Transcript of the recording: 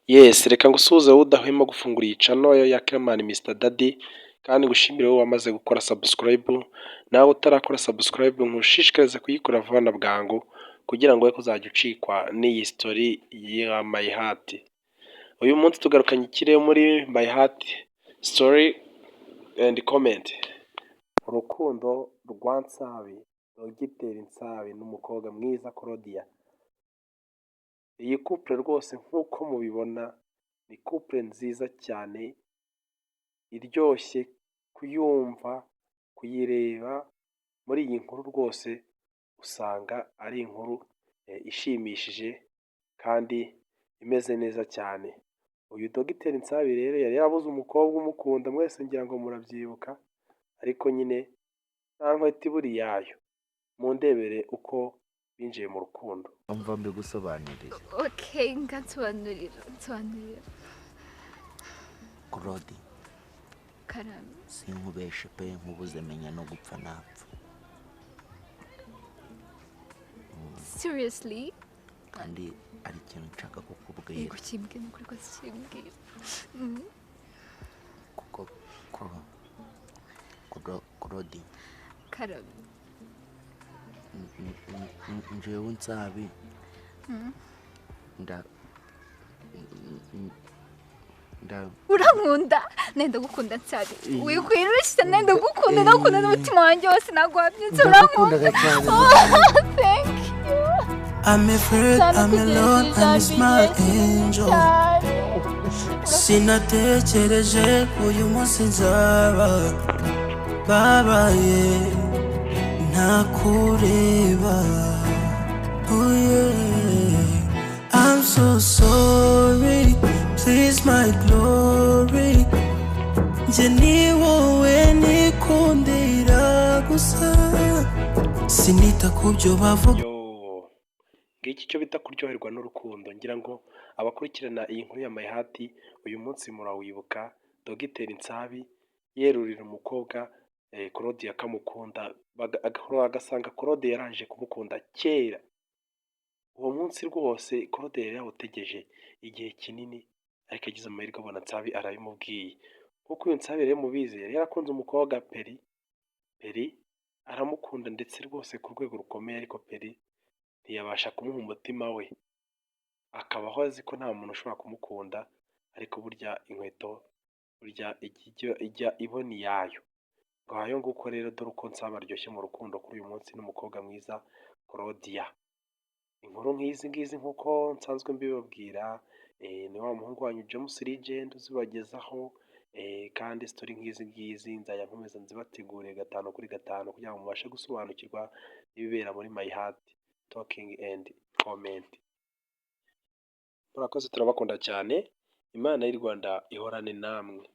Yes, reka ngusuhuze wowe udahwema gufungura iyi channel ya Kemani Mr Daddy, kandi ngushimire wowe wamaze gukora subscribe. Nawe utarakora subscribe, nkushishikarize kuyikora vuba na bwangu kugira ngo we kuzajya ucikwa n'iyi story ya My Heart. Uyu munsi tugarukanye ikirere muri My Heart Story and Comment. Urukundo rwa Nsabi, Dogiteri Nsabi n'umukobwa mwiza Claudia. Iyi couple rwose nk'uko mubibona ni couple nziza cyane, iryoshye kuyumva, kuyireba. Muri iyi nkuru rwose usanga ari inkuru ishimishije kandi imeze neza cyane. Uyu Dogiteri Nsabi rero yari yarabuze umukobwa umukunda, mwese ngira ngo murabyibuka, ariko nyine nta nkweto ibura iyayo. Mundebere uko binjiye mu rukundo. Umva mbigusobanurire. Okay, ngansobanurira, nsobanurira. Claude. Karame. Sinkubeshe pe, nkubuze menya no gupfa napfa. Seriously? Kandi hari ikintu nshaka kukubwira. Yego, kimbwira, ni ukuri ko kimbwira. Kuko Claude. Karame. Njyewe Nsabi nda nda Urankunda? Nenda gukunda, Nsabi. Wikwirushya, nenda gukunda, ndagukunda n'umutima wanjye wose, ntabwo wabyutse urankunda. Ndagukundaga cyane. Oh, thank you. I'm afraid I'm alone and it's my angel. Sinatekereje uyu munsi nzaba babaye ntakureba. Oh yeah. I'm so sorry, please, my glory. Njye ni wowe nikundira gusa, sinita ku byo bavuga. Yo, ngiki icyo bita kuryoherwa n'urukundo. Ngira ngo abakurikirana iyi nkuru ya My Heart uyu munsi murawibuka Dogiteri Nsabi yerurira umukobwa Claude akamukunda, agasanga Claude yarangije kumukunda kera. Uwo munsi rwose Claude yari yawutegeje igihe kinini, ariko agize amahirwe abona Nsabi arabimubwiye. Nk'uko uyu Nsabi rero mubizi, yari yarakunze umukobwa Peri. Peri aramukunda ndetse rwose ku rwego rukomeye, ariko Peri ntiyabasha kumuha umutima we, akabaho azi ko nta muntu ushobora kumukunda. Ariko burya inkweto burya ijya ibona iyayo. Ngayo nguko rero, dore uko Nsabi aryoshye mu rukundo kuri uyu munsi n'umukobwa mwiza Claudia. Inkuru nk'izi ngizi, nk'uko nsanzwe mbibabwira, ni wa muhungu wanyu James Legend uzibagezaho, kandi story nk'izi ngizi nzajya nkomeza nzibategure gatanu kuri gatanu kugira ngo mubashe gusobanukirwa n'ibibera muri My Heart Talking and Comment. Murakoze, turabakunda cyane. Imana y'u Rwanda ihorane namwe.